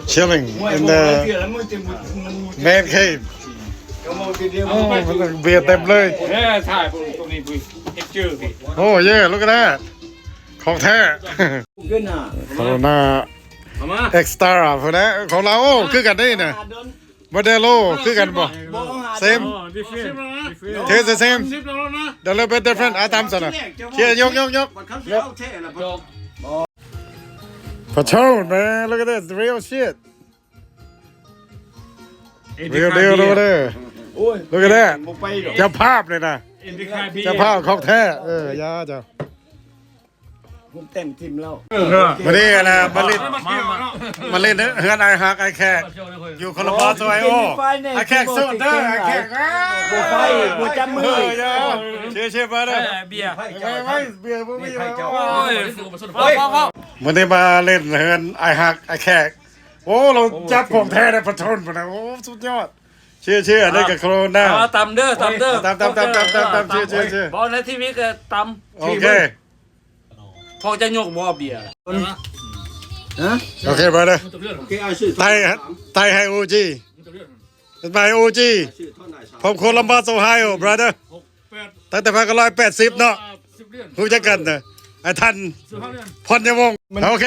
Chilling in the man cave. ໂອ້ ເບຍເຕັມເລີຍ. ເອີ ຖ່າຍພວກຕົງນີ້ເຫັນຈື່ພີ້. ໂອ້ yeah, look at that. ຂອງແທ້. ໂຄໂຣນາ ເອັກສຕຣາພຸ້ນນະ ຂອງລາວ. ໂອ້ ຄືກັນເດ້ນະ. ໂມເດໂລຄືກັນບໍ່? Same. Taste the same. A little bit different. ອາ ຕຳຊັ້ນນະ. ເຊຍ ຍົກ ຍົກ ຍົກ. Patron, man, look at this, real shit. Real deal over there. Look at that. ເຈົ້າພາບເລີຍນະ. ເຈົ້າພາບຂອງແທ້. ເອີ ຢ່າເຈົ້າ. ຜົມແຕ້ມຖິ້ມແລ້ວ. ມື້ນີ້ນະ ມາຫຼິ້ນ ມາຫຼິ້ນເຮືອນອ້າຍຮັກອ້າຍແຂກ ຢູ່ຄົນລະບາໂຊໄອໂອ. ອ້າຍແຂກໂສດເດີ ອ້າຍແຂກ. ບໍ່ໄຟ ບໍ່ຈັບມື. ເຊຍ ເຊຍ brother. ເບຍ ເບຍບໍ່ມີ. ໂອ້ຍ ມື້ນີ້ມາຫຼິ້ນເຮືອນອ້າຍຮັກອ້າຍແຂກ. ໂອ້ ລາວຈັບຂອງແທ້ໄດ້ Patron ພຸ້ນນະ. ໂອ້ ສຸດຍອດ. ເຊຍ ເຊຍ. ອັນນີ້ກໍໂຄໂຣນາ. ຕຳເດີ ຕຳເດີ. ຕຳ ຕຳ ຕຳ ຕຳ ຕຳ ຕຳ. ເຊຍ ເຊຍ ເຊຍ. ບໍ່ ໃນທີວີກໍຕຳ. ໂອເຄ. ພໍຈະຍົກບໍ່ເບຍ? ຮະ? ໂອເຄ brother. ໄຕ ໄຕໃຫ້ໂອຈີ ໄປໂອຈີ ພວມຄົນລຳບາກ Ohio, brother. ຕັ້ງແຕ່ພັນເກົ້າຮ້ອຍແປດສິບເນາະ ຮູ້ຈັກກັນນະ. ໄອ້ທ່ານ ພອນຍະວົງ. ໂອເຄ.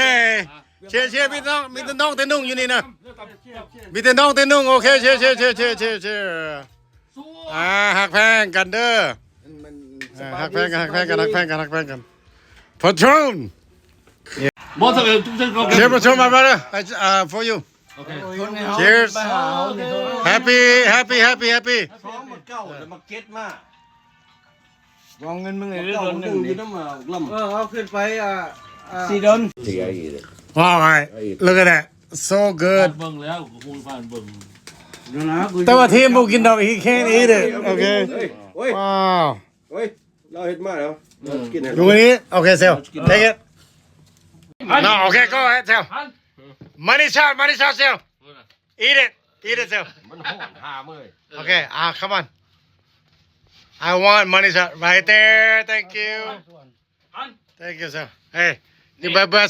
ເຊຍ ເຊຍ. ມີແຕ່ນ້ອງ ມີແຕ່ນ້ອງແຕ່ໜຸ່ງຢູ່ນີ້ນະ. ມີແຕ່ນ້ອງແຕ່ໜຸ່ງ. ໂອເຄ ເຊຍ ເຊຍ. ອ່າ ຮັກແພງກັນເດີ. ອ່າ ຮັກແພງກັນ ຮັກແພງກັນ ຮັກແພງກັນ ຮັກແພງກັນ. Patron. Cheers, Patron, my brother. I, uh, for you. Cheers. Happy, happy, happy, happy. ສອງໝົດເກົ້າ ແລ້ວມາເກັດມາ. ວາງເງິນມຶງໃຫ້ເດີ ເກົ້າໜຶ່ງຢູ່ນຳ ເອີ ເອົາຂຶ້ນໄປ ອ່າ ອ່າ ສີ່ດອນ. All right, look at that, so good. ເບິ່ງແລ້ວ ກໍຄົງຜ່ານເບິ່ງ. ແຕ່ວ່າທີມບໍ່ກິນດອກ he can't eat it. ໂອເຄ. ເຮີ້ຍ ໂອ້ຍ ວ້າວ ໂອ້ຍ ລາວເຮັດມາແລ້ວ ລາວກິນໃຫ້ ຢູ່ນີ້. ໂອເຄ Sel, take it. No, okay, go ahead, Sel. Money shot, money shot, Sel. Eat it, eat it, Sel. ມັນຮ້ອນຫາເມີຍ. Okay, ah, come on. I want money shot right there. Thank you. Thank you, Sel. Hey, you my best